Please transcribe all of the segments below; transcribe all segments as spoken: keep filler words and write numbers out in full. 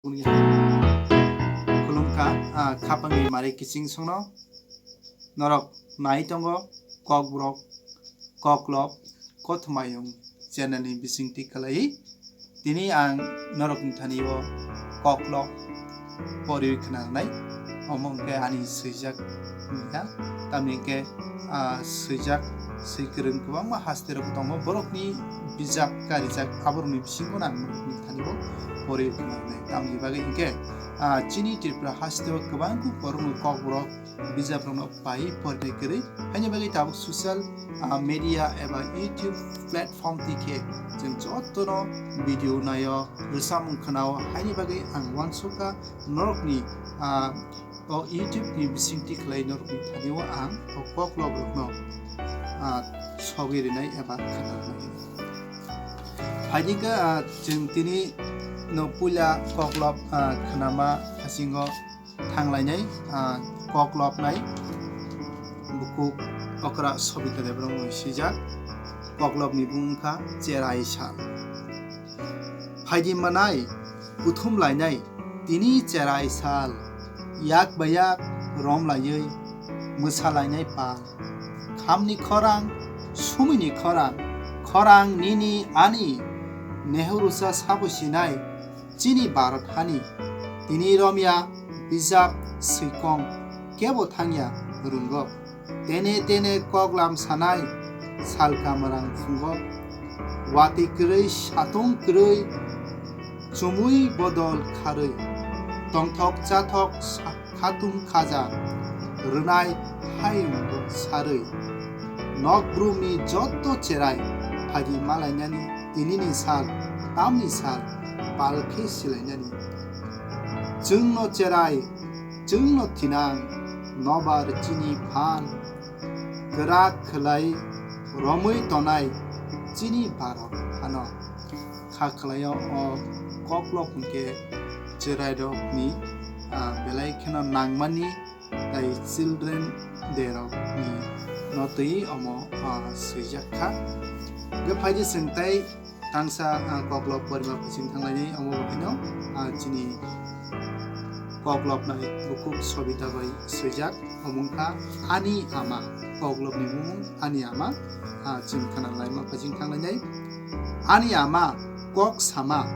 Khulumkha, ah, khapangni mari kiching songno norok nai tongo, kokborok, koklop, kothomayung channel ni bisingtwi kwlaiwi. Tini ang norokni thani o koklop poriwi khwnarnai, omo hwnkhe ani swijak wngya, tamni hwnkhe, ah, swijak swi kwrwng kwbangma haste rok tongo, borokni bijap karijak aborokni bisingo ang norokni thani o poriwi khwnarnai. Tamni bagwi hwnkhe, ah, chini Tripura haste o kwbangkuk borokno kokborok bijaprokno pai porinai kwrwi. Haini bagwi tabuk social, ah, media eba YouTube platform twi khe chwng jotono video naio, rwchapmung khwnao. Haini bagwi ang uansukha norokni, ah, o YouTube ni bisingtwi khlai norokni thani o ang o kokloprokno, ah, sogwi rinai eba khwnarnai. Phaidi khe, ah, chwng tini no puila koklop, ah, khwnama phasingo thanglainai, ah, koklopnai bukhuk okra Sobita Debbarma bai swijak. Koklopni bung wngkha Cherai Sal. Phaidi manai kuthum lainai tini cherai sal, yak bai yak rom laiwi mwsa lainai pal. Khamni khorang, sumini khorang, khorang nini ani, Nehurusa sabo sinai chini Bharat hani. Tini romya bijap swikong kebo thangya rwngo. Tene tene koklam sanai sal kamrang phungo. Watwi kwrwi, satung kwrwi, chumui bodol kharwi. Tongthok chathok sa-, khatung khaja rwnai hayungo sarwi. Nok brumni jotto cherai phaidi malainani tinini sal, tamni sal, palkhe silainani. Chwngno cherai, chwngno thinang, nobar chini phan, kwrak khwlai romwi tonai chini Bharat hano. Kha khwlaio o koklop hwnkhe cherairokni, ah, belai kheno nangmani tai Children Day rokni no twi omo, ah, swijak kha. Hwnkhe phaidi chwng tai tangsa, ah, koklop porima phaising thanglainai, omo bo phino, ah, chini koklopnai bukhuk Sobita bai swijak, omo wngkha Ani Ama, koklopni bumung Ani Ama, ah, chwng khwnalaima phaising thanglainai. Ani ama kok sama,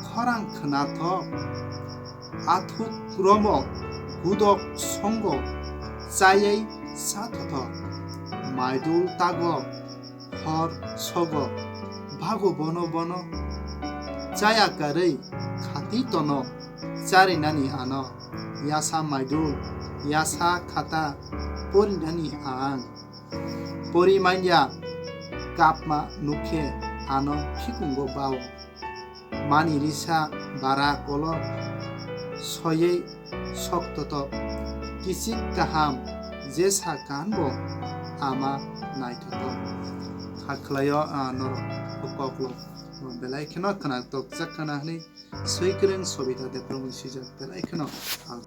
khorang khwnathok, athuk romo, gudok songo, chayai sathothok, maidul tago, hor sogo, bago bono bono, chaya karwi khati tono, charinani ano, yasa maidul, yasa khata, porinani ang. Pori manya kapma nukhe ano phikungo bao. Mani risa bara kolok soyei soktotok kichik kaham jesa kanbo ama naithotok. Kha khwlaio, ah, norok o koklop belai kheno khwnatok chak khna hwnwi swikwrwng Sobita Debbarma swijak belai kheno, ah,